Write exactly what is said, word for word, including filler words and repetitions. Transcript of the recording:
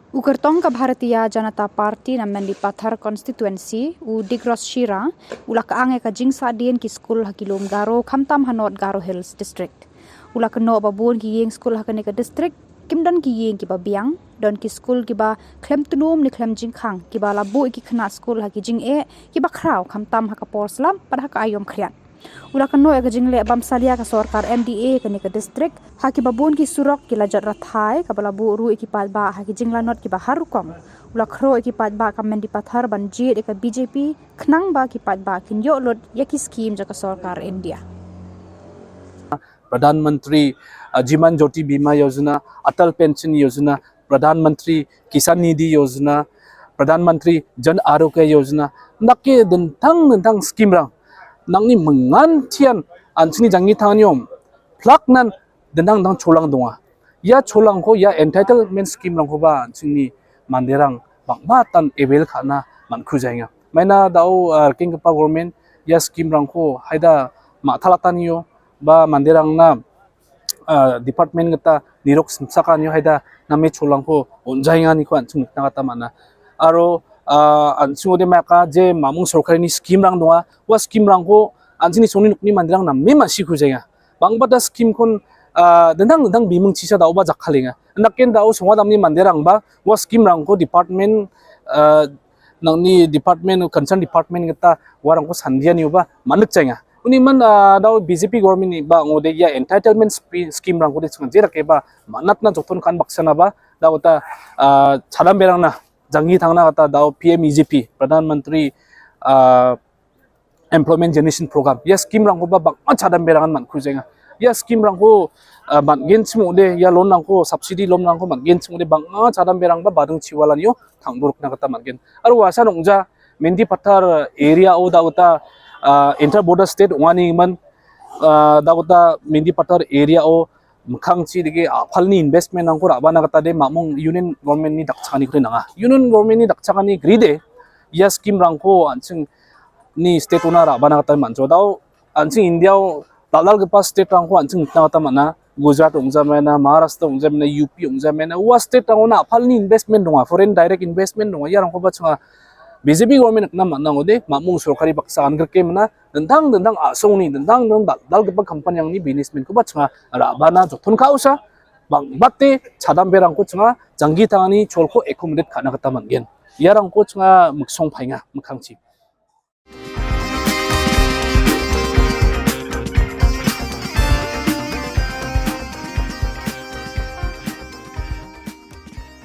U kyrtong ka Bharatiya Janata Party na Mendipathar constituency, u Digros Shira, u la kyang ïa ka jingsahdien ki skul ha ki lum Garo khamtam ha North Garo Hills District. U la kynnoh ba bun ki ïing skul ha kane ka district kim don ki ïing kiba biang, don ki skul kiba khlem tnum ne khlem jingkhang, kiba la buh ïa ki khynnah skul ha ki jingeh kiba khraw khamtam ha ka por slap bad ha ka aïom khriat. U la kynnoh ïa ka jingleh bam salia ka sorkar M D A kane ka district, ha kiba bun ki surok ki la jot rathai, kaba la buh ruh ïa ki paidbah ha ki jinglanot kiba har rukom. U la khroh ïa ki paidbah ka Mendipathar ban jied ïa ka B J P khnang ba ki paidbah kin ïoh lut ïa ki skim jong ka sorkar India. Pradhan Mantri, uh, Jeevan Jyoti Bima Yojana, Atal Pension Yojana, Pradhan Mantri Kisan Nidhi Yojana, Pradhan Mantri Jan Arogya Yojana, naki dentang dentang skim rang, nangni myngan thian, an sini janggi thang niom, plak nan dentang dentang cholang donga. Ïa cholang ko, ïa entitlement skim rang ko ba an sini mandirang bang ba tan evel khana man khu jainga. Maina dau, uh, king kepa government, ïa skim rang ko, haida ma thalatan yo, ba mandirang na, ah, department kata nirok simsaka nyo haida name cholang ko onjai nga ni ko an chung na kata mana. Aro, ah, an chung de maka je mamung sorkari ni skim rang donga, wa skim rang ko an sini soni nukni mandirang name ma si khu jainga. Bang bata skim kon, ah, dendang dendang bimung chisa dau ba jak khalinga. Nakin dau songwa damni mandirang ba, wa skim rang ko department, ah, nangni department, concern department kata warang ko sandian yo ba manuk jainga. Uni man, ah, dau B J P government ni ba ngode ïa entitlement spi-, scheme rang ko de chang jera ke ba manat na joton kan baksana ba dau ta, ah, chadam berang na janggi thang na kata dau P M E G P, Pradhan Mantri, ah, Employment Generation Program. Ïa skim rang ko ba bang chadam berang man khu jainga. Ïa skim rang ko, ah, man gen chmu de, ïa loan rang ko, subsidy loan rang ko man gen chmu de bang chadam berang ba badung chiwalan yo thang duruk na kata man gen. Aru wasa nongja Mendipathar area o dau ta, ah, inter border state wani man, ah, dau ta Mendipathar area o mkhang chi dege apal ni investment nang ko raba na kata de mamung union government ni dakchani kre nanga. Union government ni dakchani kre de ïa skim rang ko an chung ni state ona raba na kata man jo dau an chung India o dal dal kepa state rang ko an chung na kata mana Gujarat ong ja mena, Maharashtra ong ja mena, U P ong ja mena, wa state rang ona apal ni investment donga, foreign direct investment donga, ïa rang ko ba chunga B J P government na mana ngode, mamung sorkari baksa an gerke mena, dendang dendang asong ni, dendang dendang dal dal kepa company yang ni businessman ko ba chunga raba na joton ka usa, bang bate chadam berang ko chunga janggi thang ni chol ko accommodate khana kata man gen. Ïa rang ko chunga muksong phainga, mkhang chi.